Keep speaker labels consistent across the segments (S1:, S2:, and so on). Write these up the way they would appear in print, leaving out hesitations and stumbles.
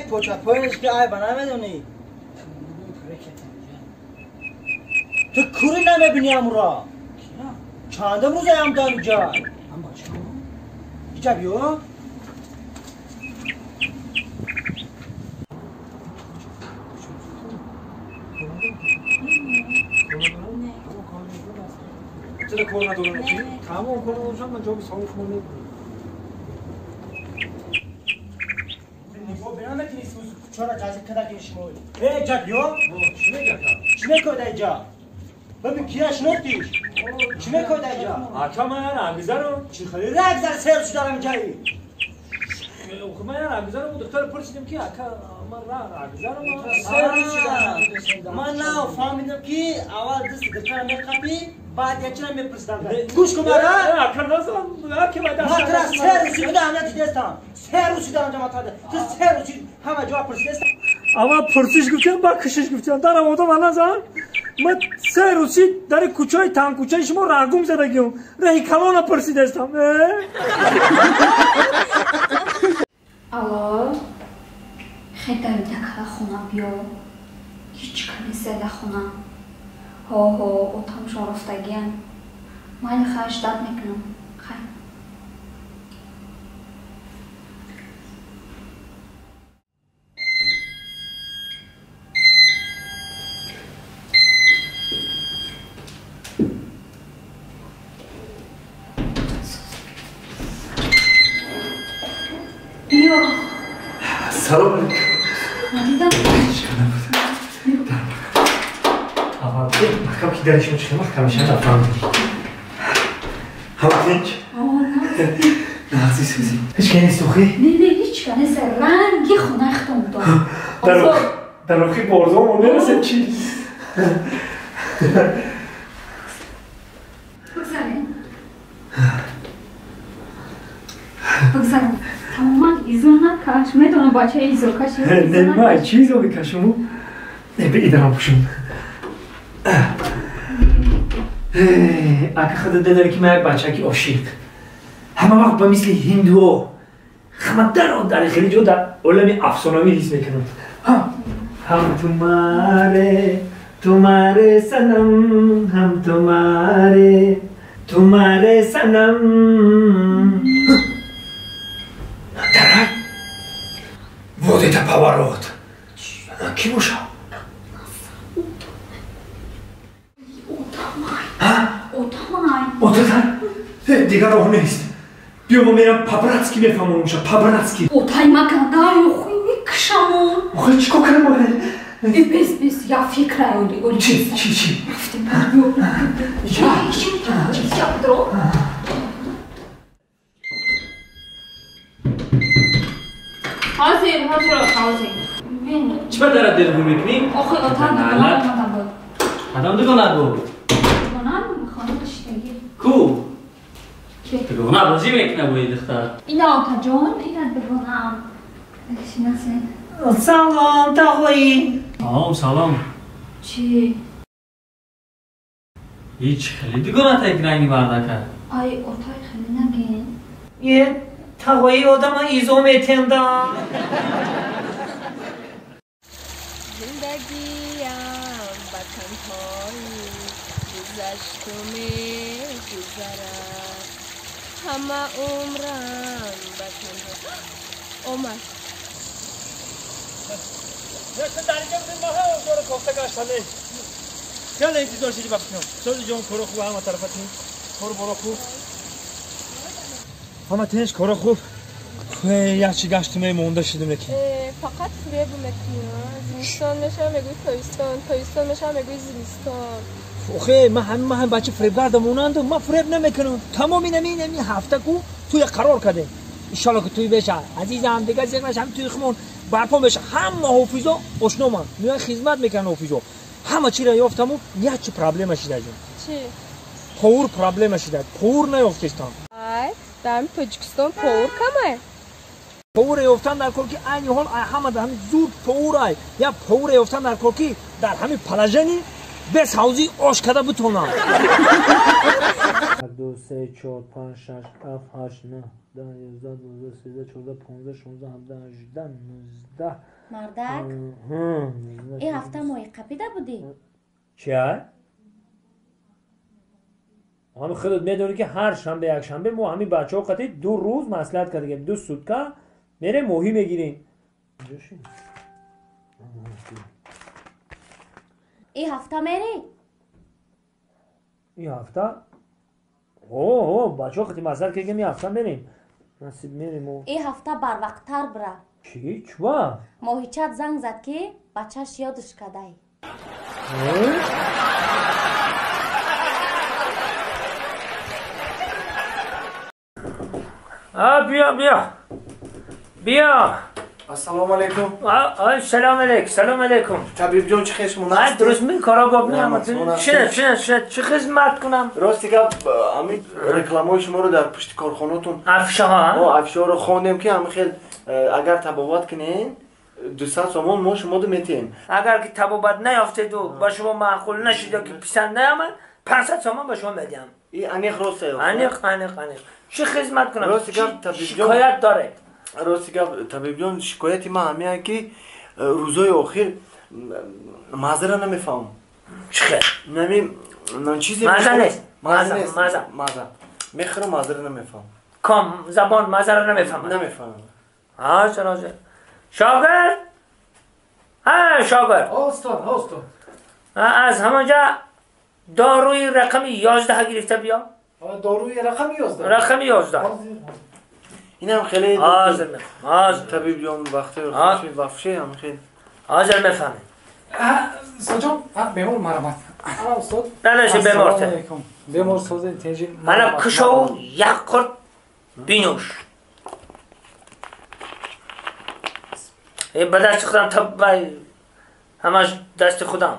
S1: پوچا پویش که ای بنا میدونی تو کوری نمیبینی امورا چندم روز هم دارم جای
S2: هم باشه
S1: اینجا بیو
S2: چرا کار ندارم چی؟ تمام کنم اونجا من جواب سوال شما نمیدم.
S1: نگاه بنا میتونی چرا جازه کدا که شما ای جا بیو
S2: چی میگه
S1: چی میکنی اینجا؟ ببین کیه شناختیش چی میکنی اینجا؟
S2: آقا من رنگزارم
S1: چی خیلی رنگزار سر شو دارم جایی
S2: خب من رنگزارم دختر پرسیدم که آقا من رنگزارم
S1: من نه فهمیدم که اول دست دختر میقپی بعد یه چرا میپرسیدم گوش کن مرا
S2: آقا نزن آقا من
S1: ما ترا سه روزی بوده همه دیدستم سه روزی دارم جماعت تو سه روزی همه جواب پرسیدستم
S2: اما پرسش گفتم با کشش گفتم دارم آدم نزن من سه روزی در کوچه تنگ کوچه شما رنگم زدگیم رهی کلان پرسیدستم.
S3: алло хеле давида кала хона биё ҳеҷ ка нест дар хона ҳо отамшон рафтагиян майли хай ждат мекунам хай биё
S2: سلام علیکم
S3: надидам
S2: محکم که درشون چه محکم میشه نفهمیدم همه تنج نه سوزی هیچ که نیست توخی؟
S3: نه نه هیچ که نیست رنگی خونه اختم داد
S2: در روخی بارزامون نرسه چی
S3: بگذاریم بگذاریم تماما ایزو نکش میدونم بچه ایزو کشی
S2: نه من چی ایزو میکشم نه به ایدرم پوشم اگه خودت داری که من یک بچه که عاشق همه وقت با مثل هندو همه در خیلی جو در عالم افسانه‌ای حس میکنم. هم تمہارے تمہارے صنم هم تمہارے تمہارے صنم درک вот это поворот کی باشه؟ Отатар? Дигар роҳ нест. Биё ма мерам по-братски мефаҳмонумша, по-братски.
S3: Отай маканда, охи мекушамон.
S2: Охи чӣ кор кардам?
S3: Бес, бес, я фикра оли, оли.
S2: Чӣ, чӣ, чӣ?
S3: Рафтем, биё. Чӣ, чӣ, чӣ, дро. ҳозир, ҳозир, ҳозир.
S4: Чӣ ба дарат дилгӯ мекунӣ?
S3: Охи отар дугона омада буд.
S4: Кадом дугона буд?
S3: Дугона хона шиштагӣ.
S4: Ку? Дугона бозӣ мекунад бо ин духтар.
S3: Ина отаҷон, ина дугонаам. Шинасен.
S1: Салом, тағоӣ.
S4: Салом, салом.
S3: Чӣ?
S4: ҳеҷ хеле дугона таки ранги мардака.
S3: Ай, отай хеле нагин.
S1: Е, тағоӣ одама изо метенда.
S5: زندگیم به تنهایی گذشت و میگذرد همه عمرم به تنهایی اومد
S2: در اینجا بودیم ما هم دور کوفته گشتنه خیلی انتظار شدی بخشنم سوزی جان کارو خوب همه طرفتون کارو بالا خوب همه تنش کارو خوب یه چی گشتیم مونده شدیم یکی
S5: فقط فریب میکنی زمستان میشه میگوی تابستان تابستان میشه میگوی زمستان
S2: آخه من هم بچه فریبگردم مونندم من فریب نمیکنم تمام این هفته کو توی قرار کردیم ان شاءالله که توی بشه عزیزم دیگه زیاد نشه هم توی خمون برپا میشه همه حافظا آشنا من میان خدمت میکنن حافظا همه چی را یافتم و یک چی проблема شده جون
S5: چی
S2: پاور проблема شده پاور نیافتستم
S5: ای در تاجیکستان پاور کمه
S2: پاور یافتن در کار که عین حال همه در همین زود پاور ای یا پاور یافتن در کار که در همین پلاژنی بس حوزی آش کده بتونم 2 3 4 5 6 7 8 9 10 11 12 13 14 15 16 17 18 19
S6: Мардак, ин ҳафта моҳи қапида будӣ?
S2: Чия? Ҳами худат медонӣ ки ҳар шанбе якшанбе мо ҳами бачаҳо қати 2 рӯз маслиҳат кардагем, 2 сутка мерем моҳӣ мегирем.
S6: Ин ҳафта мерӣ?
S2: Ин ҳафта? О, бачаҳо қати маслиҳат кардагем, ин ҳафта мерем. Насиб мерем.
S6: Ин ҳафта барвақттар бира.
S2: Чӣ? Чува?
S6: Моҳичат занг зад ки бачаш ёдаш кадай.
S2: Биё, биё, биё.
S7: Ассалому алайкум.
S2: Салом алейкум, салом алейкум.
S7: Табиб ҷон, чӣ хел шумо?
S2: Дуруст мин кора боб неамад. Шинед, шинед, шинед. Чӣ хизмат кунам?
S7: Рости гап, ҳамин рекламаҳои шуморо дар пушти корхонатон,
S2: афишаҳо,
S7: афишаҳоро хондем ки ҳамин хел агар табобат кунед 200 сомон мо шуморо метиҳем.
S2: Агар ки табобат наёфтеду ба шумо маъқул нашуд ё ки писанд наомад, 500 сомон ба шумо медиҳам.
S7: И аниқ рост?
S2: Аниқ, аниқ, аниқ. Чӣ хизмат кунам?
S7: Рости гап, табиб ҷон,
S2: шикоят доред?
S7: Рости гап, табиб ҷон, шикояти ман ҳамин ки рӯзҳои охир маззара намефаҳмам.
S2: Чӣ хел?
S7: Нами чизе
S2: мазза нест.
S7: Мазза нест.
S2: Мазза.
S7: Мазза. Мехӯрам, маззара намефаҳмам.
S2: Ком забон маззара намефаҳмад.
S7: Намефаҳмам.
S2: Ҳозир, ҳозир. Шогирд? Ҳа, шогирд.
S8: Устод, устод.
S2: Аз ҳамонҷа доруи рақами 11 гирифта биё.
S8: Доруи рақами 11.
S2: Рақами 11.
S7: Инам хеле
S2: ҳозир мефаҳмам. Ҳозир.
S7: Табиб ҷон, вақти хуши вафше ҳам хел.
S2: Ҳозир мефаҳмем.
S8: Устод ҷон, бемор марҳамат. Устод.
S2: Данаши бемор те.
S8: Бемор сози тенҷи.
S2: Ана кушов як қурт бинӯш. Ба дасти худам табай ҳамаш дасти худам.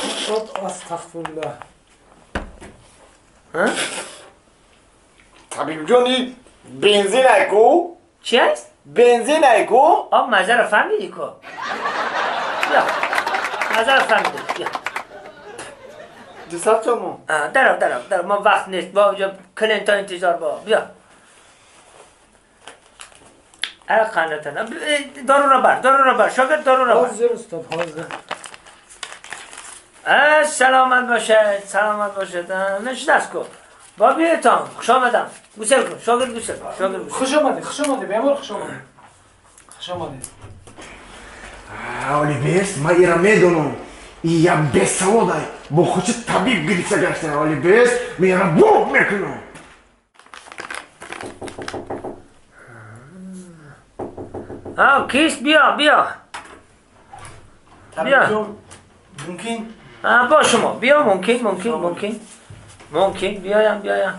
S8: Устод, астағфируллоҳ.
S2: Ҳа?
S7: Табиб ҷон, ин бензин ай ку?
S2: Чӣ аст?
S7: Бензин ай ку?
S2: Об маззаро фаҳмидӣ ку? Биё. Маззаро фаҳмидӣ. Биё.
S7: 200 сомон.
S2: Дарав, дарав, дарав. Мо вақт нест. Бо ҷо клиентҳо интизор бо. Биё. Қандатан. Доруро бар, доруро бар. Шогирд, доруро бар.
S8: Ҳозир, устод, ҳозир.
S2: Саломат бошед, саломат бошед. Нишаст ку. Бо биётон, хуш омадам. Гусел кун, шогирд гусел кун, шогирд гусел.
S8: Хуш омадед, хуш омадед, бемор хуш омадед. Хуш омадед.
S9: Оли бес, ман ира медонам. И як бесаводай бо хучи табиб гирифта гашта. Оли бес, ман ира боб мекунам.
S2: Кист? Биё, биё.
S7: Табиб ҷон, мумкин?
S2: Бо шумо. Биё, мумкин, мумкин, мумкин. Мумкин, биёям, биёям.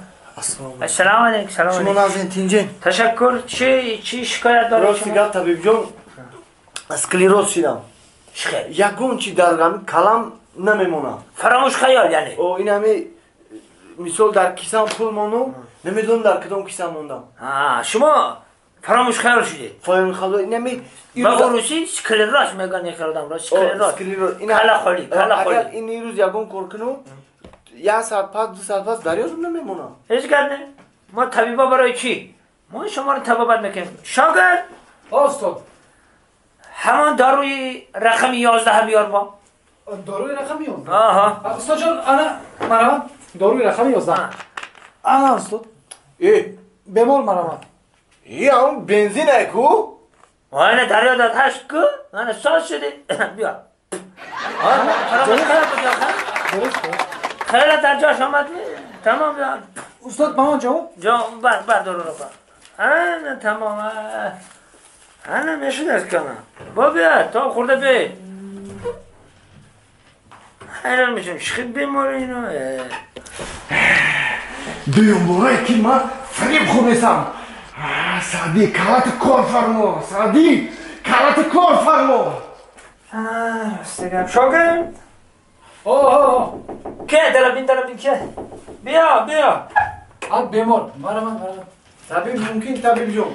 S2: Ассалому алайкум, салом
S7: Шумо
S2: алайкум.
S7: нағзин, тинҷен?
S2: Ташаккур. Чӣ шикоят доред
S7: Рости
S2: шумо?
S7: гап, табиб ҷон, склероз шидам.
S2: Чӣ хел?
S7: Ягон чи дар ҳами калам намемонад.
S2: Фаромӯш хаёл, яъне?
S7: О, ин ҳами мисол дар кисам пул мону, намедонам дар кадом кисам мондам.
S2: Шумо фаромӯш хаёл шудед.
S7: Фаромӯш хаёл, ин ҳами
S2: Ба урусӣ склероз мегӯянд ин хелодамро, склероз.
S7: Склероз.
S2: Кала холӣ, кала холӣ.
S7: Агар ин рӯз ягон кор кунам, 1 соат пас, 2 соат пас дар ёдам намемонам.
S2: Ҳеҷ гап не. Мо табиба барои чӣ? Мо шуморо табобат мекунем. Шогирд!
S8: Устод.
S2: Ҳамон доруи рақами 11 биёр бо.
S8: Доруи рақами 11?
S2: Аҳа.
S8: Устод ҷон, ана марҳамат, доруи рақами 11. Ана, устод.
S7: Э,
S8: бемор марҳамат.
S7: И ҳамон бензин ай ку?
S2: Ана дар ёдат ҳаст ку? Ана соз шуди. Биё. Фаромӯш хаёл буд ё ха?
S8: Дуруст, дуруст.
S2: Хеле дар ҷош омад. Тамом, биё.
S8: Устод, ба ман ҷавоб?
S2: Ҷо, бар, бар, доруро бар. Ана тамом. Ана мешудаст кана. Бо биё, то хӯрда биёед. Ҳайрон мешавам, чӣ хел бемори ино?
S9: Дуюм борае ки ман фиреб хӯрдесам. Саъдӣ, калати кор фармо. Саъдӣ, калати кор фармо.
S2: Рости гап. Шогирд?
S8: О,
S2: Ке, дарабин, дарабин, ке? Биё, биё.
S8: А, бемор, марҳамат, марҳамат.
S7: Табиб мумкин, табиб ҷон?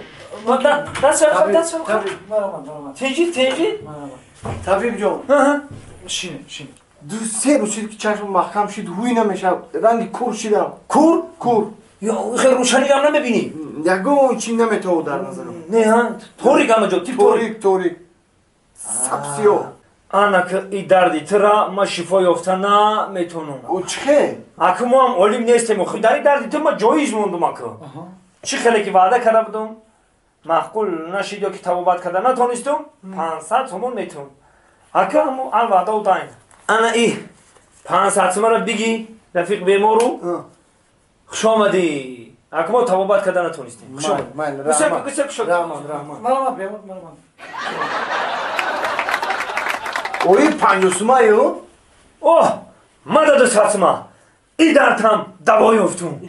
S2: Даст даст.
S8: Табиб, марҳамат, марҳамат.
S2: Тинҷи, тинҷи.
S8: Марҳамат.
S7: Табиб ҷон,
S8: Шинед, шинед.
S7: 2-3 рӯз шид ки чашмам маҳкам шид, ҳуй намешавад, ранги кур шидам.
S9: Кур?
S7: Кур.
S2: Хел рӯшанӣ ҳам намебинӣ?
S7: Ягон чӣ наметавад дар назарам.
S2: Не, ҳа? Торик ҳама ҷо, тип
S7: торик, торик. Сабсиё.
S2: Ана ки и дарди тура ма шифо ёфта наметонам.
S7: О, чӣ хел?
S2: Аку мо ҳам олим нестем, охи дар и дарди ту ма ҷоиз мондум аку. Чӣ хеле ки ваъда карда будум, маъқул нашид ё ки табобат карда натонистум, 500 сомон метавон. Ака ҳамо ан ваъда дайн. Ана и 500 сомонро биги, рафиқ бемору. Хуш омадӣ. Ака мо табобат карда натонистем. Хуш омадӣ.
S7: Раҳмат, раҳмат.
S8: Марҳамат, бемор, марҳамат.
S7: Ои 50 сумаю?
S2: Оҳ, мада 200 сума. И дардам даво ёфтум.